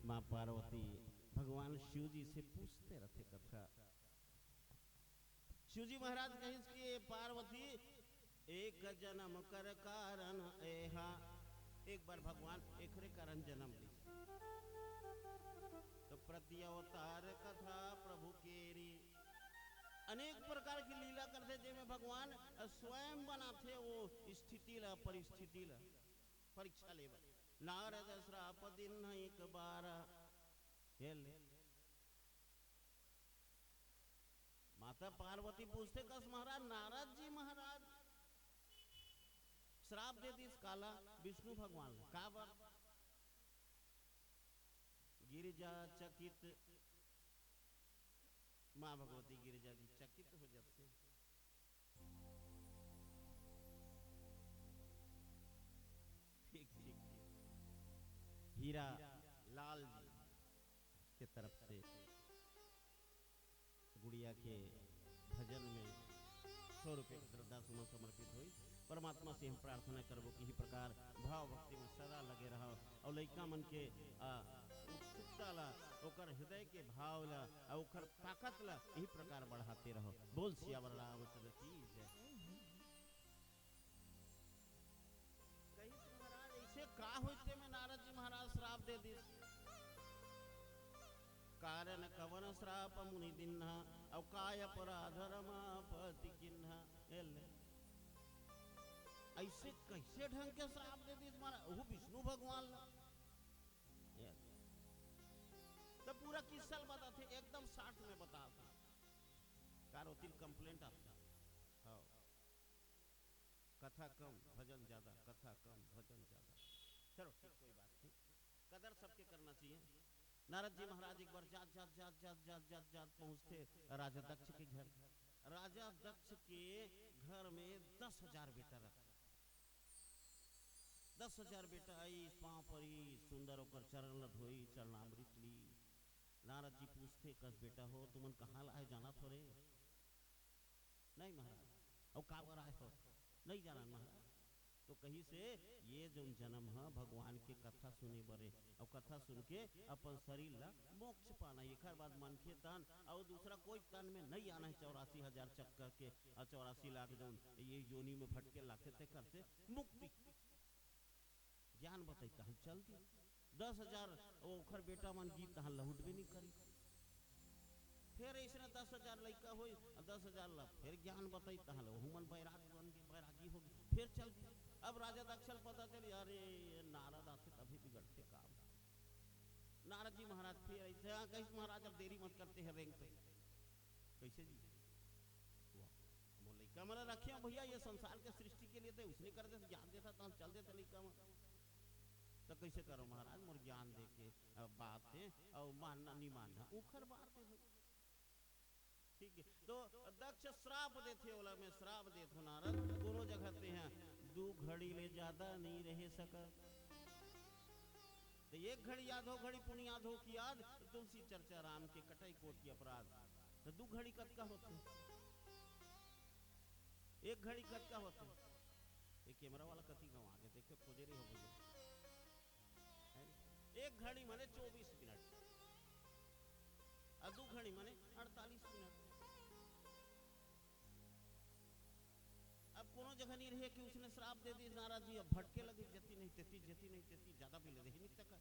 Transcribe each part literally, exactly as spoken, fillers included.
माँ पार्वती भगवान शिव जी से पूछते रथे कथा। शिव जी महाराज कहिस कि "ए पार्वती, एक जन्म कर कारण एहा।" एक बार भगवान एकरे कारण जन्म ले। तो प्रति अवतार कथा प्रभु केरी, अनेक प्रकार की लीला करथे, जेमे भगवान स्वयं बनाथे वो स्थिति ला, परिस्थिति ला, परीक्षा लेवत। नारद श्राप दिन एक बार, ये ले। माता पार्वती पूछथे कस महाराज, नारद जी महाराज श्राप दे दिस काला? विष्णु भगवान ला। काबर? गिरिजा चकित, माँ भगवती गिरिजा जी चकित हो जाथे। ठीक, ठीक। हीरा लाल जी के तरफ से गुड़िया के भजन में सौ रुपये के श्रद्धा सुमन समर्पित होइस। परमात्मा से हम प्रार्थना करबो कि इही प्रकार भाव भक्ति में सदा लगे रहव अउ लइका मन के, आ, उत्सुकता ला, ओकर हृदय के भाव ला, अउ ओकर ताकत ला इही प्रकार बढ़ाते रहव। बोल सियावर रामचंद्र की जय। कहिस महाराज, "ऐसे का होइस तेमे नारद जी महाराज श्राप दे दिस?" "कारण कवन श्राप मुनि दिन्हा, अउ काय अपराध रमापति किन्हा।" ए ले। ऐसे कैसे ढंग के श्राप दे दिस महाराज, वो विष्णु भगवान ला? ए ले। तो पूरा किस्सा ल बताथे, एकदम short में बताथे। कारोतिल complaint आथे। हाँ। कथा कम, भजन ज्यादा, कथा कम, भजन ज्यादा। चलो, ठीक, कोई बात नहीं, कदर सबके करना चाहिए। नारद जी महाराज एक बार जात, जात, जात, जात, जात, जात, जात पहुंचथे राजा दक्ष के घर। राजा दक्ष के घर में दस हजार बेटा रहथे। दस हजार बेटा आइस, पांव परी, सुंदर ओकर चरण ल धोई, चरणामृत ली। नारद जी पूछथे, "कस बेटा हो, तुमन कहाँ ल आए, जानत हो रे?" "नहीं महाराज।" "अउ काबर आए हो?" "नहीं जानन महाराज।" तो कहिस, "ये जोन जन्म ह भगवान के कथा सुने बर ए, अउ कथा सुन के अपन शरीर ला मोक्ष पाना, एकर बाद मनखे तन अउ दूसरा कोई तन में नहीं आना है, चौरासी हजार चक्कर के अउ चौरासी लाख जोन ये योनि में भटके लाथे तेकर से मुक्ति।" ज्ञान बताई, तहन चल दी। दस हजार ओखर बेटा मन गिस, तहन लहुटबे नहीं करी। फिर ऐसने दस हजार लइका होई, दस हजार ला फिर ज्ञान बताई, तहन ओहू मन बैराग बन गे, बैरागी हो गे, फिर चल दी। अब राजा दक्ष ल पता चली, अरे, ये नारद आथे तभी बिगड़थे काम। नारद जी महाराज फिर ऐसे, हाँ, कहिस, "महाराज, अब देरी मत करते हैं, रेंग पे।" "कैसे जी?" "वाह, मोर लइका मन रखे हो भैया, ये संसार के सृष्टि के लिए तो उसने कर देते, ज्ञान देता, तहन चल देते लइका मन।" "तो कैसे करो महाराज, मोर ज्ञान दे के, अ, बात है, अउ मानना नहीं मानना, उखर बात है भाई।" ठीक है, तो दक्ष श्राप देथे ओला, "मैं श्राप देथों नारद, कोनो जगह तेहा दू घड़ी ले ज्यादा नहीं रहे सका।" तो एक घड़ी या दो घड़ी पुनियाद हो कि याद, तुलसी चर्चा राम के, कटई कोटि अपराध। तो दू घड़ी कतका होथे? एक घड़ी कतका होथे? ये कैमरा वाला कति गंवा गे, देखे खोजे रही हो भैया। है नी? एक घड़ी माने चौबीस मिनट, अउ दू घड़ी माने अड़तालीस मिनट। अब कोनो जगह नहीं रहे कि उसने श्राप दे दी नारद जी, अब भटके लगे, जती नहीं तेती, जती नहीं तेती, ज्यादा भी ले रही नहीं तक।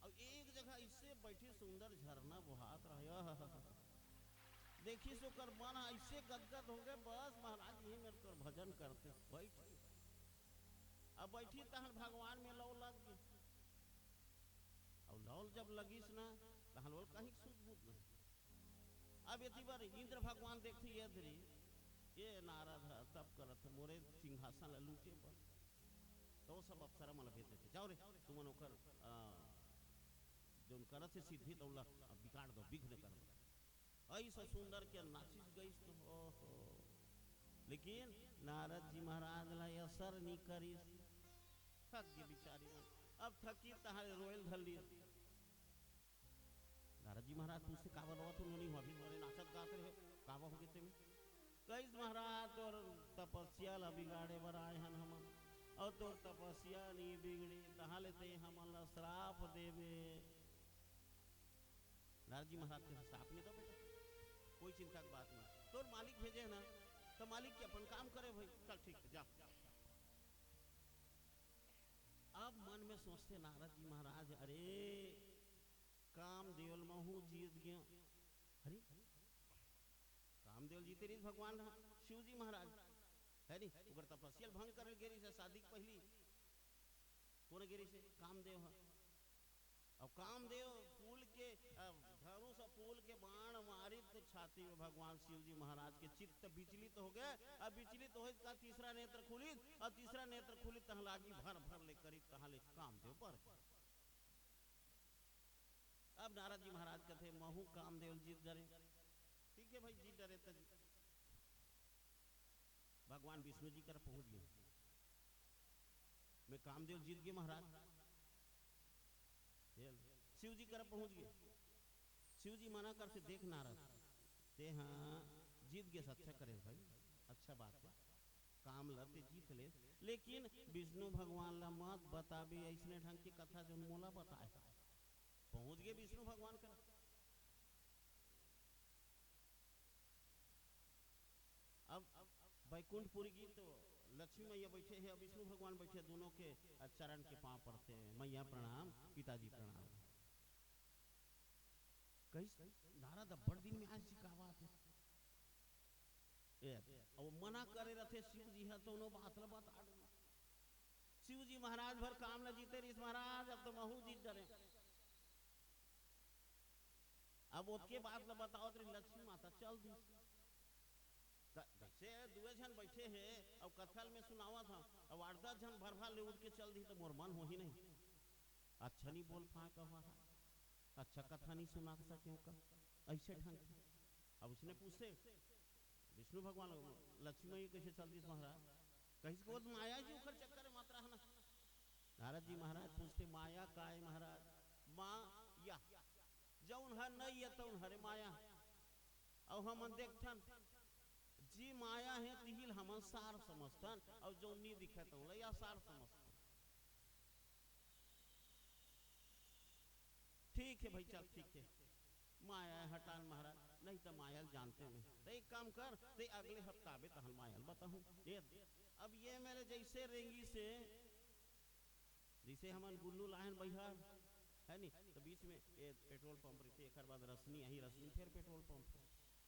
अब एक जगह इससे बैठी, सुंदर झरना बहात रहे। आहा! देखिस ओकर मन ऐसे गदगद हो गए, "बस महाराज, यही मेरे तोर भजन करते बैठ।" अब बैठी तहन भगवान में लौ लग गई। अब लौ जब लगिस ना, तहन ओल कहीं सूझ बूझ नहीं। अब एती बर इंद्र भगवान देखथे, ये धरी, ये नारद ह तप करत हे, मोरे सिंहासन ल लूटे बर। तो वो सब अप्सरा मन ल भेज देथे, "जाओ रे, तुमन ओकर, अ, जोन करत हे सिद्धि, तो ओला बिगाड़ दो, विघ्न कर दो।" ऐसा सुंदर के नाचिस गईस तो, ओहो। लेकिन नारद जी महाराज ला असर नहीं करिस। थक गे बिचारी मन। अब थकी तहारे रोयल धर ली। नारद जी महाराज पूछे, "काबर रोवत हो नोनी हो? अभी तुम्हारे नाचत गात रहे, काबर हो गए तेमे?" कहिस, "महाराज, तोर तपस्या ला बिगाड़े बर आए हन हमन, अउ तोर तपस्या नहीं बिगड़ी, तहां ले ते हमन ला श्राप देबे।" नारद जी महाराज के साथ में तो बेटा, कोई चिंता की बात नहीं। तोर मालिक भेजे है ना, तो मालिक के अपन काम करे भाई। चल ठीक है, जा। अब मन में सोचते नारद जी महाराज, "अरे, कामदेव ल महू जीत गयो।" अरे, कामदेव जीते रहिस भगवान ह, शिव जी महाराज, है नी? ओकर तपस्या ल भंग करे गे रहिस हे शादी के पहिली। कोन गे रहिस हे? कामदेव ह। अउ कामदेव फूल के, अ, धनुष अउ फूल के बाण मारिस त छाती में भगवान शिव जी महाराज के चित्त विचलित हो गे। अब विचलित होइस का तीसरा नेत्र खुलिस, अउ तीसरा नेत्र खुलिस तहाँ लागी भर भर ले करिस, तहाँ ले कामदेव बर गे। अब नारद जी महाराज कथे, "महू कामदेव जीत डरे।" ठीक है भाई, जीत डरे त जी। भगवान विष्णु जी कर पहुंच गे, "मैं कामदेव जीत गे महाराज।" ये ले, शिव जी कर पहुंच गे, शिव जी मना करथे, "देख नारद, ते हाँ जीत गे, अच्छा करे भाई, अच्छा बात है, काम ल ते जीत ले, लेकिन विष्णु भगवान ला मत बताबे ऐसने ढंग के कथा जोन मोला बताए।" पहुंच गे विष्णु भगवान कर। अब बैकुंठपुरी जी तो लक्ष्मी मैया बैठे हे, विष्णु भगवान बैठे, दोनों के चरण के पांव पड़ते हैं, "मैया प्रणाम, पिताजी प्रणाम।" कहिस, "नारद अब्बड़ दिन में आज जी का बात है?" ए, अब मना करे रथे शिव जी ह, तो उन्हों बात ल बता दे। शिव जी महाराज भर काम ल जीते रहिस महाराज, अब तो महू जीत डरे। अब ओतके बात ल बतावत रही, लक्ष्मी माता चल दिस। त जैसे दुए झन बैठे हे, अब कथा ल मैं सुनावत हंव, अब आठ दस झन भर भर ले उठ के चल दिस, त मोर मन होही नहीं। अच्छा नहीं बोल पाए कहा, अच्छा कथा नहीं सुना सके का, ऐसे ढंग के। अब उसने पूछे, विष्णु भगवान, लक्ष्मी मैया कैसे चल दिस महाराज? कहिस के वो माया जी ओकर चक्कर में मत रहना। नारद जी महाराज पूछते, "माया काय महाराज?" माया। जौन हर नहीं है तौन हरे माया। अउ हमन देखथन, जी माया है तिहिल हमन सार समझथन, अउ जौन नहीं दिखे तौन ला या सार समझथन। ठीक है भाई, चल ठीक है, माया है हटान महाराज, नहीं तो माया ल जानते नहीं। तो एक काम कर, ते अगले हफ्ता आबे तहन माया ल बताहूँ। ये, अब ये मेरे जैसे रेंगिस हे, जैसे हमन गुल्लू लाहन बइहार, है नी, तो बीच में ये पेट्रोल पंप रहिथे, एकर बाद रसनी आही, रसनी फिर पेट्रोल पंप।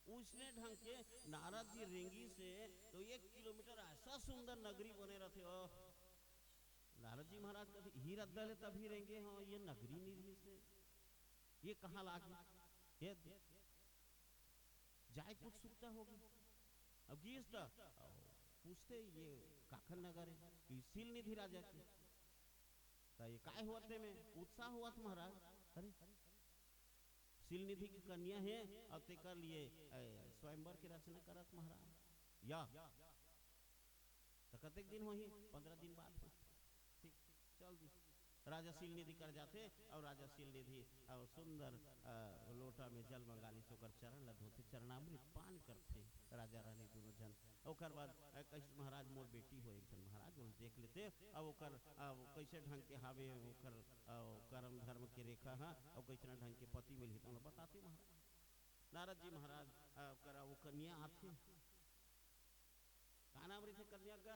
उसने ढंग के नारद जी रेंगिस हे, तो एक किलोमीटर ऐसा सुंदर नगरी बने रहिथे। ओह, नारद जी महाराज कथे, "इही रद्दा ले तभी रेंगे हंव, ये नगरी नहीं रहिस हे, ये कहाँ लागी?" ये जाए कुछ सुविधा होगी। अब गिस त, अ, पूछते, "ये काखर नगर है?" कि "शील निधि राजा के।" त ये काय होवत हे में उत्साह होवत महाराज? अरे, शील निधि की कन्या है और तेकर लिए, ए, स्वयंवर की रचना करत महाराज। या त कतेक दिन होही? पंद्रह दिन बाद होही। ठीक, चल दिस। राजा शील निधि कर जाथे और राजा शील निधि और सुंदर, अ, लोटा में जल मंगा लिस, ओकर चरण ल धोथे, चरणामृत पान करथे राजा रानी दोनों झन। ओकर बाद, अ, कहिस, "महाराज, मोर बेटी हो एक झन महाराज, ओला देख लेते, अब ओकर, अ, वो कैसे ढंग के हावे, ओकर, अ, कर्म धर्म के रेखा ह, अउ कैसना ढंग के पति मिलही, त ओला बताते महाराज।" नारद जी महाराज, अ, करा वो कन्या आथे, का नाम रहिथे कन्या का?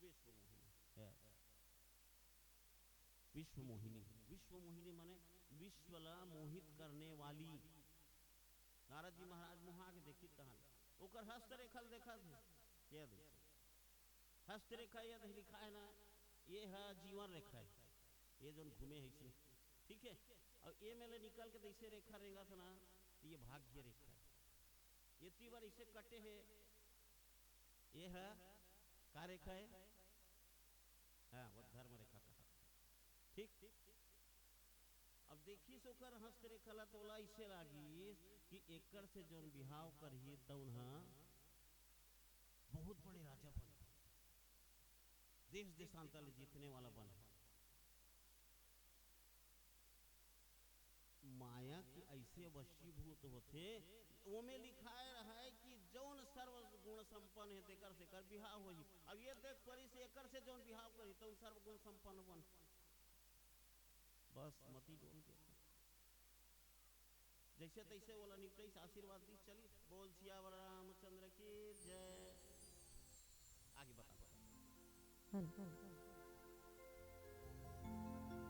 विश्व मोहिनी। है। विश्व मोहिनी, विश्व मोहिनी माने विश्व ला मोहित करने वाली। नारद जी महाराज मुहा के देखिस तहां ले, ओकर हस्तरेखा ल देखत हे। ये देखो, हस्तरेखा ये दे लिखा है ना, ये ह जीवन रेखा है, ये जोन घूमे है इसमें, ठीक है। और ये में ले निकल के जैसे रेखा रेंगत हे ना, ये भाग्य रेखा है। ये तीन बार इसे कटे है, ये ह का रेखा है? हाँ, वो धर्म रेखा कहा। ठीक, अब देखिस ओकर हस्तरेखा ला, त ओला अइसे लागिस कि एकर से जौन बिहाव करही तौन ह बहुत बड़े राजा बनही, देश देशांतर ले जीतने वाला बनही। माया के अइसे वशीभूत होथे, ओमे लिखाए रहय कि जौन सर्व गुण संपन्न हे, तेकर से एकर बिहाव होही। अब ये देख परिस, एकर से जौन बिहाव करही, तौन सर्व गुण संपन्न बन। बस मती डोल के जैसे तैसे ओला निपटइस, आशीर्वाद दिस। चलिस, बोल सियावर रामचंद्र की जय। आगे बता। हेलो।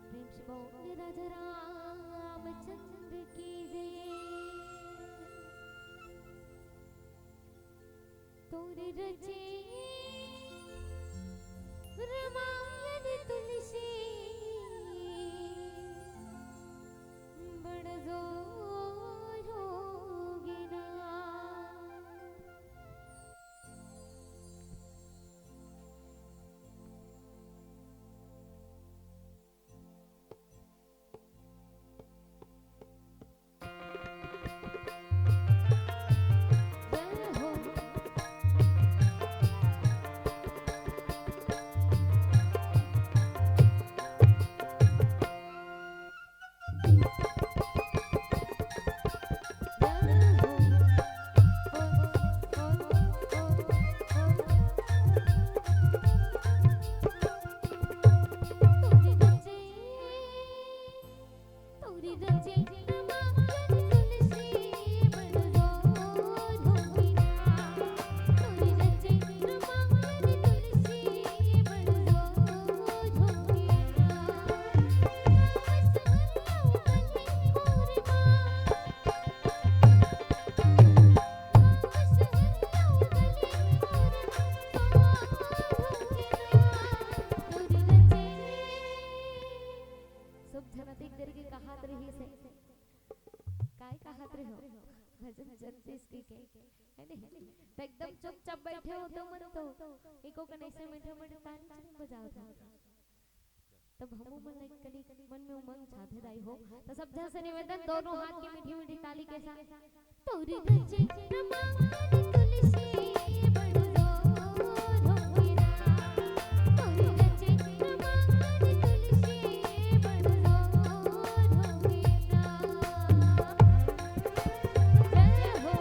प्रेम से बोल राजा रामचंद्र की जय। तोर रचे रामायण तुलसी बड़ जोर होगे ना। सब झन अतेक देर के कहात रहिस हे। काय कहात रहे हो? भजन जगदीश के, के, है नहीं? तो एकदम चुपचाप बैठे हो तो मन तो, एको कन ऐसे मीठे मीठे ताली बजाओ था। तब हमू मन लाइक कनी मन में उमंग छाते दाई हो। तो सब झन से निवेदन, दोनों हाथ के मीठी मीठी ताली के साथ। तोर रचे रामायण तुलसी बड़ जोर होगे ना। तोर रचे रामायण तुलसी बड़ जोर होगे ना। जय हो।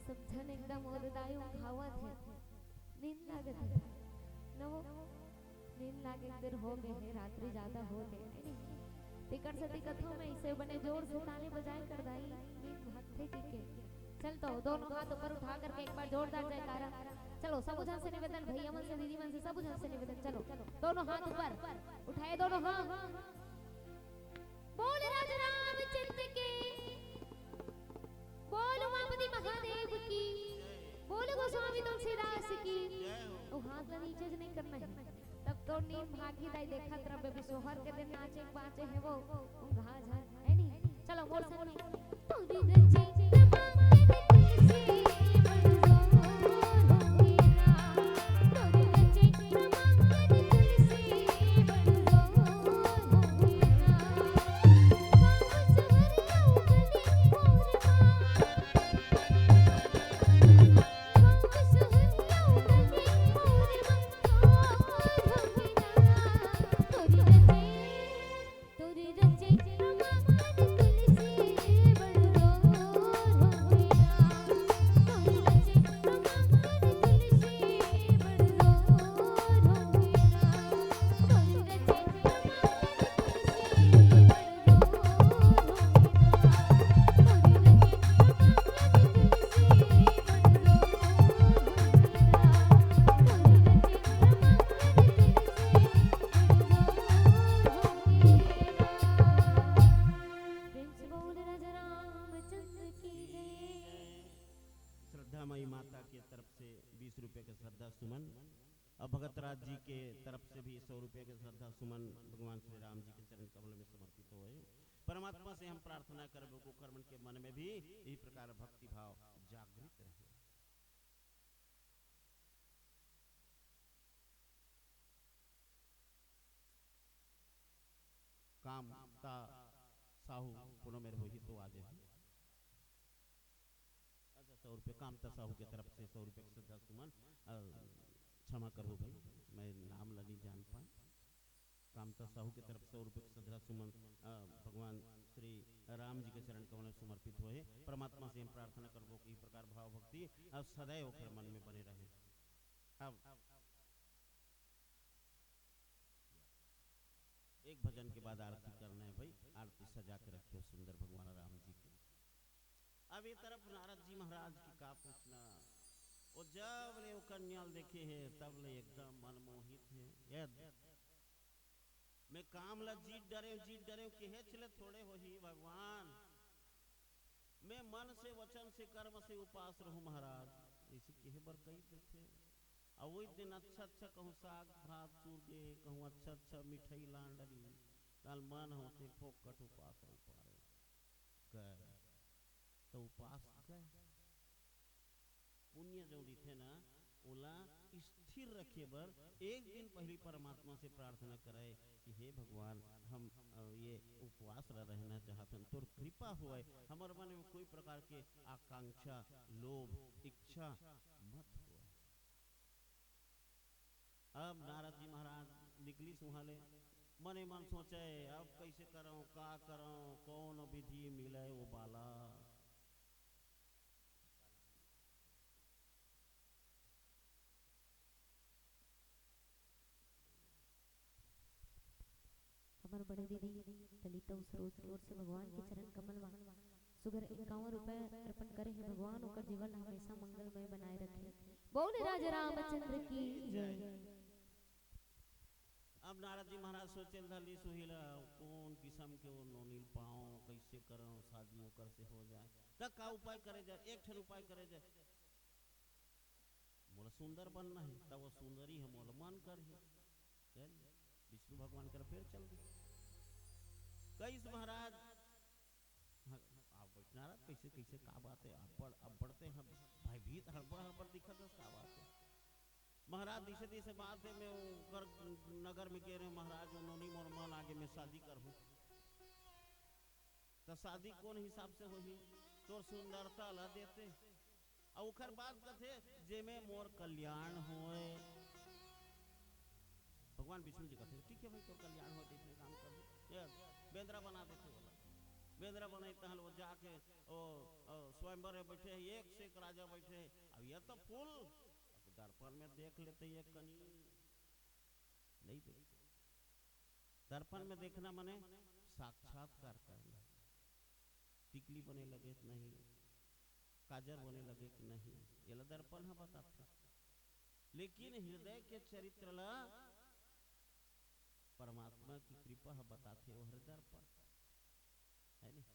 सब झन एकदम ओददाई उठावत हे। नींद लागत हे। नवो, नींद लागे के देर हो गए हे, रात्रि ज्यादा हो गए हे, नहीं? तेकर सेती कथों मैं इसे बने जोर से ताली बजाए कर दाई, नींद भाग ठीक है, चल तो दोनों हाथ ऊपर उठा करके एक बार जोरदार जयकारा। चलो, सब जन से निवेदन, भैया मन से, दीदी मन से, सब जन से निवेदन, चलो, दोनों हाथ ऊपर उठाए, दोनों हाथ। बोल राजा रामचंद्र की, बोल उमापति महादेव की, बोल गोस्वामी तुलसीदास की। वो हाथ ला नीचे से नहीं करना है। तब तो नींद भागी दाई, देखत रबे, बिसोहर के दिन नाचे बाचे हे वो, उंघा झन, है नी? चलो, मोर संग में। प्रेम से बोल राजा रामचंद्र की जय। श्रद्धा माई माता के तरफ से बीस रुपए के श्रद्धा सुमन, और भगत राज जी के तरफ से भी सौ रुपए के श्रद्धा सुमन भगवान श्री राम जी के चरण कमल में समर्पित होए। परमात्मा से हम प्रार्थना करबो, ओकर मन के मन में भी यही प्रकार भक्ति भाव जागृत रहे। कामता साहू कोनो मेर होही तो आ जाही। अच्छा, सौ रुपये कामता साहू के तरफ से सौ रुपये के श्रद्धा सुमन। अ, क्षमा करहु भाई, मैं नाम ला नहीं जान पाए। कामता साहू के तरफ सौ रुपये के श्रद्धा सुमन, अ, भगवान श्री राम जी के चरण कमल में समर्पित होए हे। परमात्मा से हम प्रार्थना करबो कि ई प्रकार भाव भक्ति अब सदैव ओकर मन में बने रहे। अब एक भजन के बाद आरती करना है भाई, आरती सजा के रखियो सुंदर भगवान राम जी के। अब ये तरफ नारद जी महाराज की का पूछना, वो जब ले वो कन्या ल देखे हे तब ले एकदम मनमोहित हे। ये मैं काम ला जीत डरेंव, जीत डरेंव, केहेच ले थोड़े होही भगवान। मैं मन से, वचन से, कर्म से उपास रहूं महाराज, ऐसे केहे बर कही देथे। अउ वही दिन अच्छा अच्छा कहूं साग भात चूर गे, कहूं अच्छा अच्छा मिठाई लान डरी, ताल मन होथे फोकट उपास रह पारे। गए तो उपास गए। पुण्य जो दिथे ना, ओला स्थिर रखे बर एक दिन पहली परमात्मा से प्रार्थना करे कि हे भगवान, हम, अ, ये उपवास ला रहना चाहत हन, तोर कृपा होए, हमर मन में कोई प्रकार के आकांक्षा, लोभ, इच्छा मत होए। अब नारद जी महाराज निकलिस उहाँ ले, मने मन सोचे, अब कैसे करंव, का करंव, कौन विधि मिले वो बाला। हमर बड़े दीदी ललिता अउ सरोज की ओर से भगवान के चरण कमल मा सुघर इक्यावन रुपए अर्पण करे हे। भगवान ओकर जीवन ला हमेशा मंगलमय बनाए रखे। बोल राजा रामचंद्र की जय। अब नारद जी महाराज सोचे ल धरलिस, उही ला कौन किसम के वो नोनी ल पाओ, कैसे करो, शादी ओकर से हो जाए। त का उपाय करे जाए? एक ठन उपाय करे जाए, मोला सुंदर बनना हे, त वो सुंदरी ह मोला मन करही। चल, विष्णु भगवान कर फेर चल दी। कहिस महाराज, हाँ, आप बैठ नारद, कैसे, कैसे, का बात है? अब्बड़, अब्बड़ ते ह भयभीत, हड़बड़, हड़बड़ दिखत हस, का बात है? महाराज, दिसे, दिसे बात है, मैं ओकर नगर में गे रहेंव महाराज, वो नोनी मोर मन आगे, मैं शादी करहूँ। त शादी कौन हिसाब से होही? तोर सुंदरता ला देते, अउ ओखर बाद कथे, "जेमे मोर कल्याण होए।" भगवान विष्णु जी कथे, "ठीक है भाई, तोर कल्याण होए, त अइसने काम कर दे।" ये बेंदरा बना देथे ओला। बेंदरा बनाई तहन वो जाके, ओ, ओ, स्वयंवर में बैठे हे, एक से एक राजा बैठे हे। अब ये तो फूल, अब दर्पण में देख लेते, ये कनी नहीं देखे। दर्पण में देखना मने साक्षात्कार करना। टिकली बने लगे त नहीं, काजर बने लगे कि नहीं, एला दर्पण ह बताथे। लेकिन हृदय के चरित्र ला परमात्मा की कृपा ह बताथे, ओहर दर्पण, है नहीं?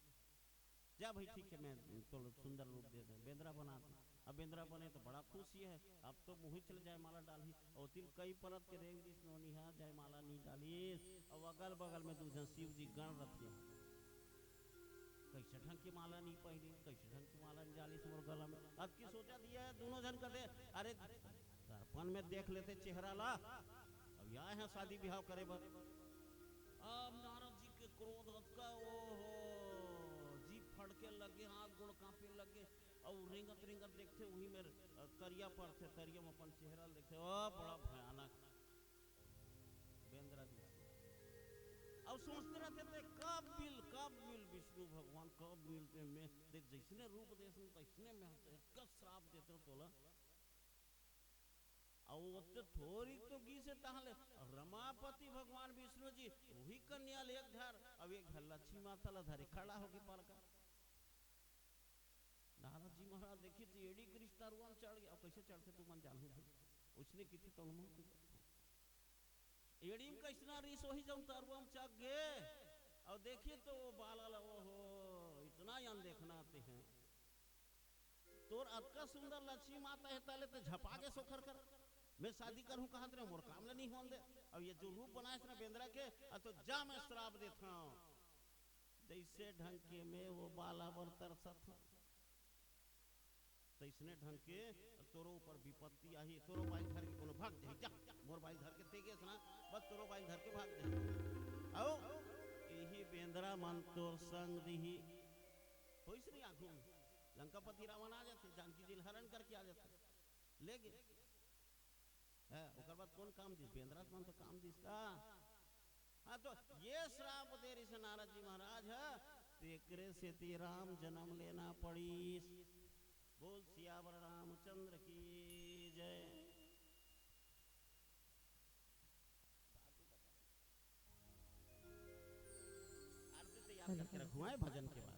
जा भाई, ठीक है, मैं तो सुंदर रूप दे दे, बेंदरा बना दे। अब बेंदरा बने तो बड़ा खुशी है, अब तो मुही चले जयमाला डालही, और तिल कई परत के रेंग दिस नोनी हा जयमाला नहीं डालिस, और अगल बगल में दू झन शिव जी गण रथे, कैसे ढंग की माला नहीं पहनी, कैसे ढंग की माला नहीं डालिस मोर गला में। अब की सोचा दिया है दोनों झन कथे, अरे दर्पण में देख लेते चेहरा ला, अब आए हैं शादी ब्याह करे बर। अब नारद जी के क्रोध अतका, ओहो, जीभ फड़के लगे, हाथ गोड़ कांपे लगे, और रेंगत रेंगत देखते वही में, अ, तरिया परथे, तरिया में अपन चेहरा ल देखते, ओ बड़ा भयानक बेंदरा जी। और सोचते रहते थे, कब मिल, कब मिल विष्णु भगवान, कब मिलते मैं, देख जैसने रूप देसन तैसने में हम तो एक श्राप देते हो तोला। और वो तो थोड़ी तो गीस हे, ताहले रमापति भगवान विष्णु जी वही कन्या ले एक धर, अब एक धर लक्ष्मी माता ला धरे खड़ा होके परका। नारद जी महाराज देखिस तो एड़ी के रिस तरुआ में चढ़ गया। अब कैसे चढ़थे तुमन जानहू भाई, उसने किथे तो मन एड़ी में कैसना रिस वही जौन तरुआ में चढ़ गे। और देखिस तो वो बाला ला, ओहो, इतना यान देखना आते हैं। तोर अतका सुंदर लक्ष्मी माता हे, ताले ते झपा के सोखर कर। मैं शादी करहूं कहत रहे, मोर काम ले नहीं होन दे। अब ये जो रूप बनाए ना बेंदरा के, अब तो जा मैं श्राप देता हूं। जैसे ढंग के मैं वो बाला बर तरसत हूं, तैसने ढंग के तोरो ऊपर विपत्ति आही, तोरो बाई धर के कोनो भाग जाही, जा, मोर बाई धर के तेगे ना, बस तोरो बाई धर के भाग जाही। आओ, यही बेंदरा मन तोर संग दिही। होइस नहीं आगू, लंकापति रावण आ जाथे, जानकी जी ल हरण करके आ जाथे, ले गे। है, ओकर बाद कौन काम दिस? बेंदरा मन तो काम दिस का? हाँ, तो ये श्राप दे रिस नारद जी महाराज ह, तेकरे सेती राम जन्म लेना पड़िस। बोल सियावर रामचंद्र की जय। आरती तैयार करके रखूं, आए भजन के बाद।